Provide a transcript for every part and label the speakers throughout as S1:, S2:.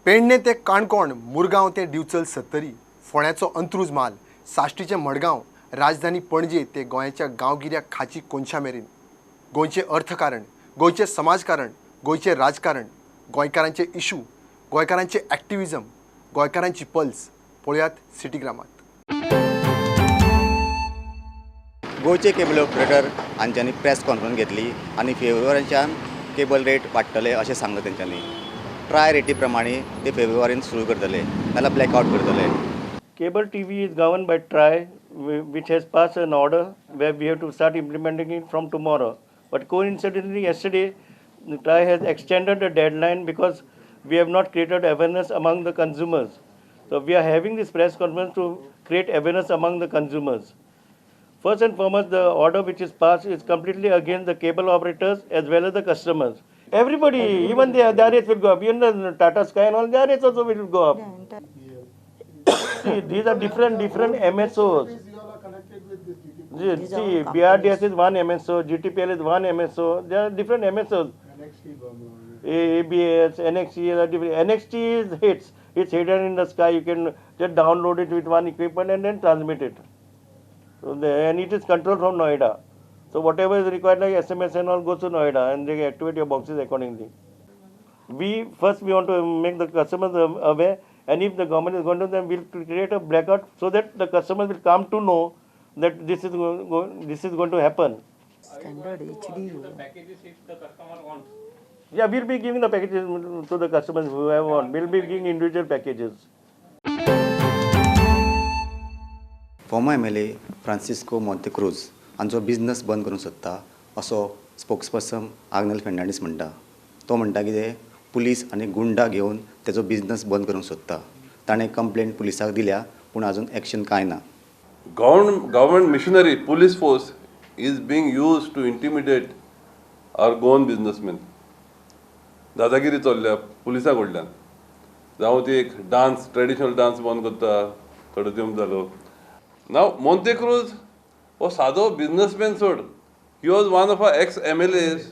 S1: पेडणे ते काणकोण, मुरगांव ते दिवचल सत्तरी, फोंड्याचो अंत्रुज म्हाल, साश्टीचें मडगांव, राजधानी पणजे ते गोंयच्या गांवगिऱ्या खाची कोनशा मेरेन गोंयचें अर्थकारण, गोंयचें समाजकारण, गोंयचें राजकारण, गोंयकारांचे इशू, गोंयकारांचे ॲक्टिविजम, गोंयकारांची पल्स पळयात सिटीग्रामात.
S2: गोंयचे केबल ऑपरेटर हांच्यांनी प्रेस कॉन्फरन्स घेतली आनी फेब्रुवारीच्यान केबल रेट वाडटले अशें सांगलें तेंच्यांनी. ट्राय रेटी प्रमाणे ते फेब्रुवारीन सुरू करतले, नाल्यार ब्लॅकआवट करतले.
S3: Cable TV is governed by TRAI, which has passed an order where we have to start implementing it from tomorrow. But coincidentally, yesterday, the TRAI has extended the deadline because we have not created awareness among the consumers. So we are having this press conference to create awareness among the consumers. First and foremost, the order which is passed is completely against the cable operators as well as the customers. Everybody, even their rates will go up. Even the Tata Sky and all, their rates also will go up. See, these are different MSOs. See, BRDS is one MSO, GTPL is one MSO. There are different MSOs. ABS, NXT are different. NXT is hits. It's hidden in the sky. You can just download it with one equipment and then transmit it. So and it is controlled from Noida. So whatever is required, like SMS and all, goes to Noida, and they activate your boxes accordingly. We want to make the customers aware, and if the government is going to, then we'll create a blackout so that the customers will come to know that this is going to happen.
S4: Standard HD.
S5: The packages if the customer wants.
S3: Yeah, we'll be giving the packages to the customers who have want. We'll be giving individual packages.
S2: Former MLA Francisco Montecruz हांचो business बंद करूंक सोदता असो spokesperson Agnel Fernandes म्हणटा. तो म्हणटा कितें, police आनी गुंडा घेवन तेजो बिजनस बंद करूंक सोदता. ताणें कंप्लेंट पुलिसाक दिल्या पूण अजून एक्शन कांय ना.
S6: Government machinery, police force is being used to intimidate our Goan businessmen. दादागिरी चल्ल्या पुलिसां कडल्यान, जावं ती एक डान्स, ट्रेडिशनल डान्स बंद करता, थोडो तेंप जालो. नाव मोंतेक्रूज हो सादो बिजनसमॅन सोड, he was one of our ex MLAs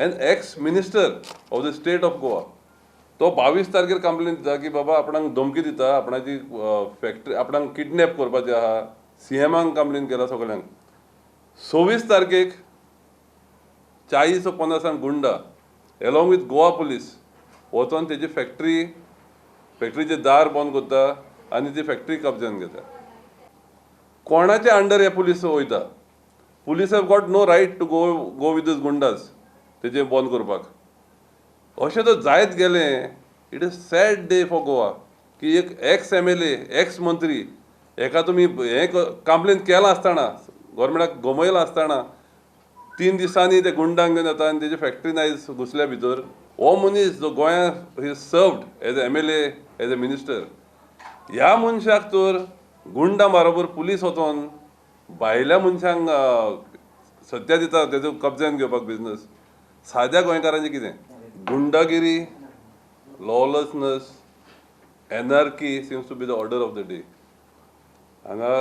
S6: and ex minister of the state of Goa. तो 22 तारखेर कंप्लेन दिता की बाबा आपणाक धमकी दिता, आपणाची फॅक्टरी, आपणाक किडनॅप करपाचें आहा. सीएमाक कंप्लेन केला सगळ्यांक. 26 तारखेक 40 50 गुंडा एलॉंग विथ गोवा पुलीस वचोन तेजी फॅक्टरीचें दार बंद करता आनी ती फॅक्टरी कब्जान घेता. कोणाचे अंडर हे पुलीस वयता? Police have got no right to go with these goondas तेजे बंद करपाक. अशें तर जायत गेलें, it is sad day for Goa की एक एक्स MLA, x मंत्री हेका तुमी हें कंप्लेन केलां आसतना, गोवोरमेंटाक गमयलां आसतना 3 दिसांनी ते गुंडांक घेवन येता आनी तेजे फॅक्टरीन आयज घुसल्या भितर. हो मनीस जो गोंयांत he served as a MLA, as a minister, ह्या मनशाक तर गुंडा बरोबर पुलीस वचोन भायल्या मनशांक सत्या दिता तेजो कब्जान घेवपाक बिजनस. साद्या गोंयकारांचें कितें? गुंडागिरी, lawlessness, anarchy seems to be the order of the day. हांगा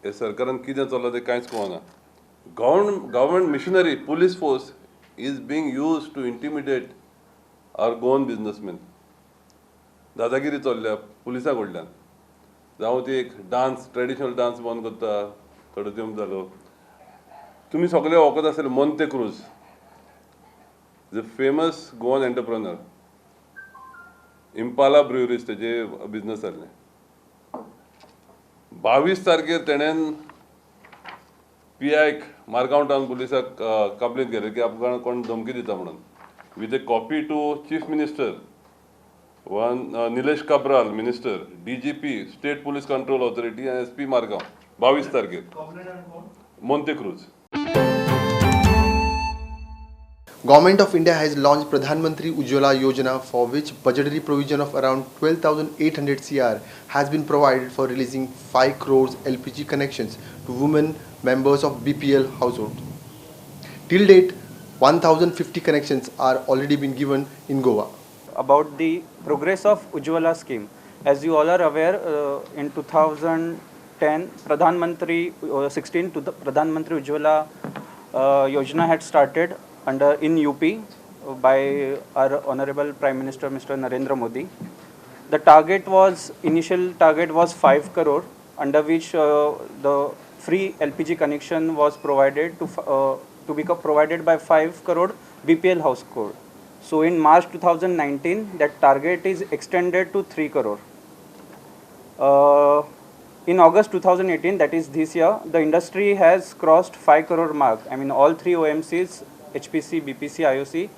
S6: हे सरकारान कितें चल्लां तें कांयच कळना. Government machinery, police force is being used to intimidate our Goan businessmen. दादागिरी चल्ल्या पुलिसां कडल्यान, जावं ती एक डान्स, ट्रेडिशनल डान्स बंद करता, थोडो तेंप जालो. तुमी सगळे वळखत आसतले Montecruz, the famous Goan entrepreneur. Impala breweries तेजे बिजनस जाल्लें. 22 तारखेर तेणेन PIक, मारगांव टावन पुलिसाक कंप्लेन केली की आपणाक कोण धमकी दिता म्हणून, with a copy to chief minister one Nilesh Cabral minister, DGP, state police control authority आनी SP Margao. 22 तारखेर Montecruz.
S1: Government of India has launched Pradhan Mantri Ujjwala Yojana, for which budgetary provision of around 12,800 CR has been provided for releasing 5 crores LPG connections to women members of BPL household. Till date, 1,050 connections are already been given in Goa.
S7: About the progress of Ujjwala scheme. As you all are aware, in 2010, Pradhan Mantri 16 to the Pradhan Mantri Ujjwala Yojana had started under in UP by our Honorable Prime Minister Mr. Narendra Modi. The target was, initial target was 5 crore, under which the free LPG connection was provided to be provided by 5 crore BPL household. So in March 2019, that target is extended to 3 crore. In August 2018, that is this year, the industry has crossed 5 crore mark. I mean, all three OMCs, HPC, BPC, IOC,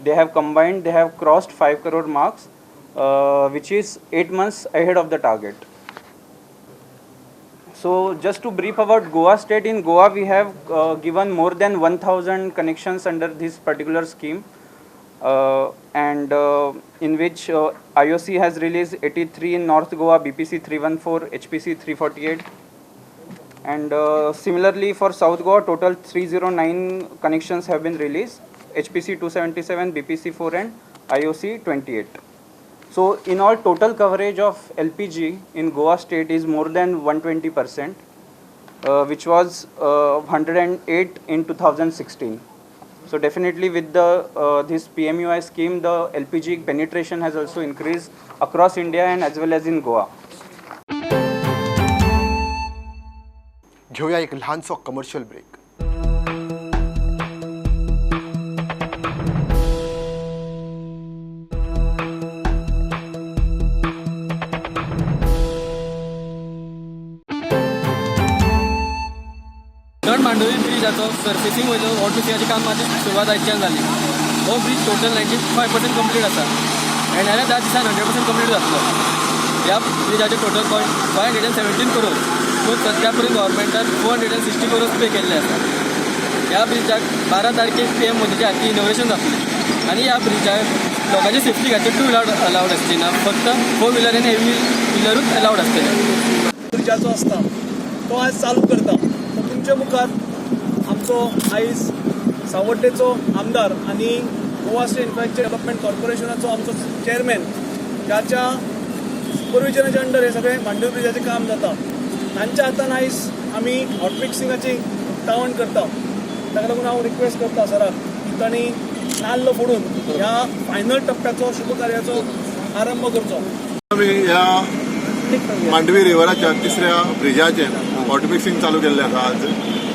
S7: they have combined, they have crossed 5 crore marks, which is 8 months ahead of the target. So just to brief about Goa state, in Goa we have given more than 1,000 connections under this particular scheme, and in which IOC has released 83 in North Goa, BPC 314, HPC 348, and similarly for South Goa, total 309 connections have been released, HPC 277, BPC 4 and IOC 28. So in all, total coverage of LPG in Goa state is more than 120%, which was 108 in 2016. So definitely with the this PMUY scheme, the LPG penetration has also increased across India and as well as in Goa.
S1: घेऊया एक ल्हानसो commercial break.
S5: Mandovi ब्रिजाचो surfacing वयलो hot मिक्सिंगाचें काम मातशें सुरवात आयच्यान जाली. हो ब्रीज टोटल 95% कंप्लीट आसा. येणाऱ्या 10 दिसान 100% कंप्लीट जातलो. ह्या ब्रिजाचें टोटल कॉस्ट 517 करोड, पूण सद्या पर्यंत गव्हर्मेंटान 460 करोड पे केल्ले आसा. ह्या ब्रिजाक 12 तारखेक PM मोदीच्या हाती इनोग्रेशन जातलें आनी ह्या ब्रिजाक लोकांची सेफ्टी खातीर टू व्हिलर अलावड आसची ना, फक्त 4 व्हिलर आनी हेवी व्हिलरूच अलावड आसतले.
S8: ब्रिजाचो आसता तो आज चालू करता. तुमच्या मुखार आमचो आयज सावड्डेचो आमदार आनी गोवा स्टेट इन्फ्रास्ट्रक्चर डेव्हलपमेंट कॉर्पोरेशनाचो आमचो चेअरमॅन, ज्याच्या सुपरविजनाच्या अंडर हे सगळें मांडवी ब्रिजाचें काम जाता, तांच्या हातान आयज आमी हॉट मिक्सिंगाची उक्तावण करता. ताका लागून हांव रिक्वेस्ट करता सराक की तांणी नाल्ल फोडून ह्या फायनल टप्प्याचो शुभ कार्याचो आरंभ करचो.
S9: आमी ह्या मांडवी रिवराच्या तिसऱ्या ब्रिजाचें हॉट मिक्सिंग चालू केल्लें आसा आज,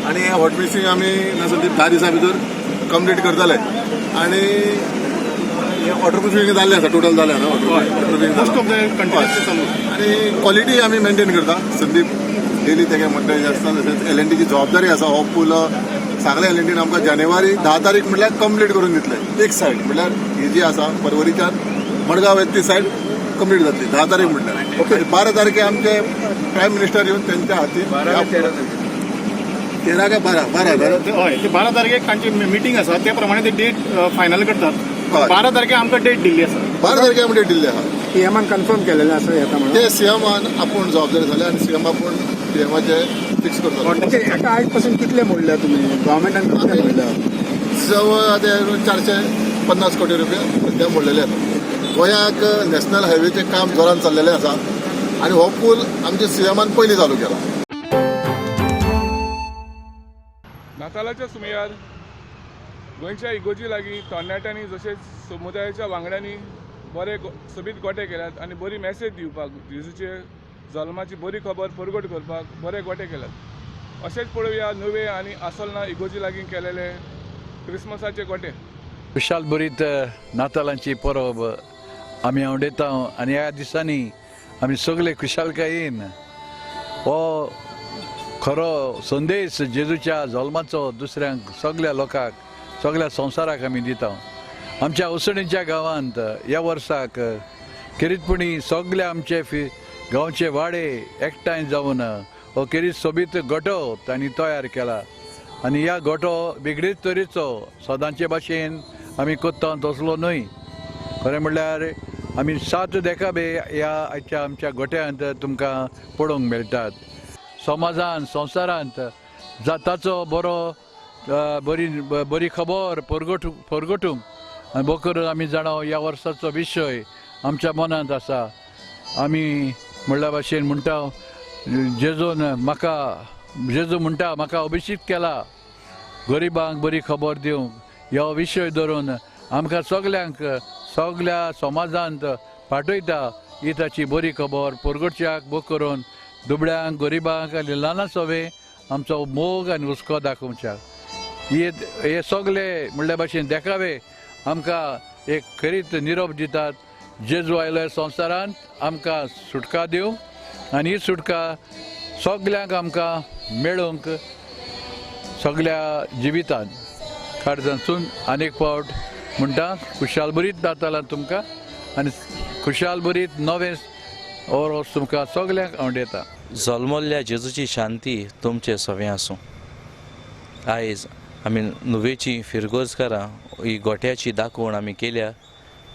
S9: आनी हें हॉट मिक्सिंग आमी नासत 10 दिसां भितर कंप्लीट करतले. आनी हें वॉटर प्रुफींग जाल्लें आसा, टोटल जालें आसा वॉटर प्रुफींग, आनी क्वॉलिटी आमी मेनटेन करता. संदीप डेली तेगे म्हणटा जें आसता, तशेंच LNTची जबाबदारी आसा. हो पूल सगळे LNTन आमकां जानेवारी 10 तारीख म्हटल्यार कंप्लीट करून दितले. एक सायड म्हटल्यार ही जी आसा परवरीच्यान मडगांव येता ती सायड कंप्लीट जातली 10 तारीख म्हटल्यार. ओके, 12 तारखे आमचे प्रायम मिनिस्टर येवन त्यांच्या हाती 13 काय 12 हय
S10: ते 12 तारखेक तांची मिटींग आसा, त्या प्रमाणे ते डेट फायनल करतात. 12 तारखेक आमकां डेट दिल्ली आसा.
S9: 12 तारखेक आमकां डेट दिल्ली आसा.
S11: सीएमान कन्फर्म केलेलें आसा येता म्हणून
S9: ते सीएमान आपूण जबाबदारी जाली आनी सीएम आपूण पीएमाचे फिक्स करता.
S11: एका आयज पासून कितले मोडल्या तुमी गव्हर्मेंटान कितले मोडल्या?
S9: जवळ आतां 450 कोटी रुपया सद्या मोडलेले आसा. गोंयाक नॅशनल हायवेचें काम जोरान चल्लेलें आसा आनी हो पूल आमच्या सीएमान पयलीं चालू केला.
S12: नातालाच्या सुमयार गोंयच्या इगोजी लागीं तरणाट्यांनी जशेंच समुदायाच्या वांगड्यांनी बरे सोबीत गोटे केल्यात आनी बरी मॅसेज दिवपाक, जेजूचे जल्माची बरी खबर परगट करपाक बरे गोटे केल्यात. अशेंच पळोवया नुवें आनी आसोलना इगोजी लागीं केलेले क्रिसमसाचे गोटे.
S13: खुशाल बरीत नातालांची परब आमी आवडयता आनी ह्या दिसांनी आमी सगळे खुशालकायेन हो खरो संदेश जेजूच्या जल्माचो दुसऱ्यांक, सगळ्या लोकांक, सगळ्या संवसाराक आमी दिता. आमच्या उसणीच्या गांवांत ह्या वर्साक खेरीतपणी सगळे आमचे गांवचे वाडे एकठांय जावन हो खेरीत सोबीत गोठो तांणी तयार केला आनी ह्या गोठो वेगळेच तरेचो सदांचे भाशेन आमी करता तसलो न्हय. खरें म्हणल्यार आमी 7 देखाबे ह्या आयच्या आमच्या गोठ्यांत तुमकां पळोवंक मेळटात. समाजान संवसारांत जाताचो बरो बरी बरी खबर परगटूंक आनी बरो आमी जाणा ह्या वर्साचो विशय आमच्या मनांत आसा. आमी म्हणल्या भाशेन म्हणटा जेजून म्हाका, जेजू म्हणटा म्हाका अभिषेक केला गरिबांक बरी खबर दिवंक. ह्या विशय धरून आमकां सगल्यांक सगल्या समाजांत पाठयता. ही ताची बरी खबर परगटच्याक बोक करून दुबळ्यांक गरिबांक आनी ल्हान सवे आमचो मोग आनी हुस्को दाखोवच्याक हे सगळे म्हणल्या भाशेन देखावे आमकां एक खरीच निरोप दितात. जेजू आयलो संवसारांत आमकां सुटका दिवंक आनी ही सुटका सगल्यांक आमकां मेळोवंक सगल्या जिवितांत काळजांतसून आनी एक फावट म्हणटा खुशालभरीत नातालां तुमकां आनी खुशालभरीत नवें ओरोस तुमकां सगल्यांक आवडटा.
S14: जल्मल्ल्या जेजूची शांती तुमचे सवें आसूं. आयज आमी नुवेची फिरगोजकारां ही गोठ्याची दाखोवण आमी केल्या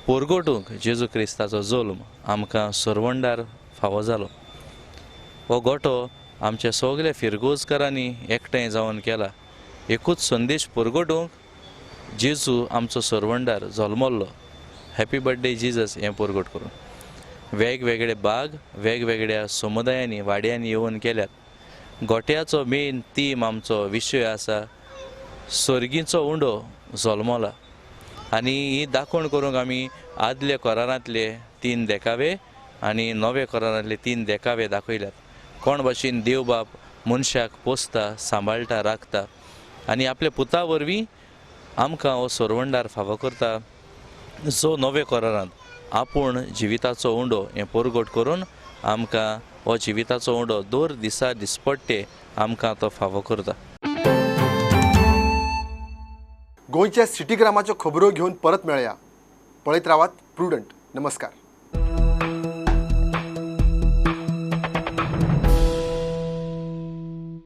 S14: पोरगोटूंक जेजू क्रिस्ताचो जल्म आमकां सरवंडार फावो जालो. हो गोठो आमच्या सगल्या फिरगोजकारांनी एकठांय जावन केला. एकूच संदेश पोरगोटूंक जेजू आमचो सरवंडार जल्मल्लो. हॅपी बर्थडे जिजस हें पोरगोट करून वेगवेगळे बाग वेगवेगळ्या समुदायांनी वाड्यांनी येवन केल्यात. गोठ्याचो मेन थीम आमचो विशय आसा सर्गीचो उंडो जल्मला आनी ही दाखोवण करूंक आमी आदल्या करारांतले 3 देखावे आनी नव्या करारांतले 3 देखावे दाखयल्यात. कोण भाशेन देवबाप मनशाक पोसता सांबाळटा राखता आनी आपल्या पुता वरवीं आमकां हो सरवंडार फावो करता जो नव्या करारांत आपूण जिविताचो उंडो हें पोरगोट करून आमकां हो जिविताचो उंडो दर दिसा दिसपट्टे आमकां तो फावो करता.
S1: गोंयच्या सिटीग्रामाच्यो खबरो घेवन परत मेळया. पळयत रावात प्रुडंट. नमस्कार.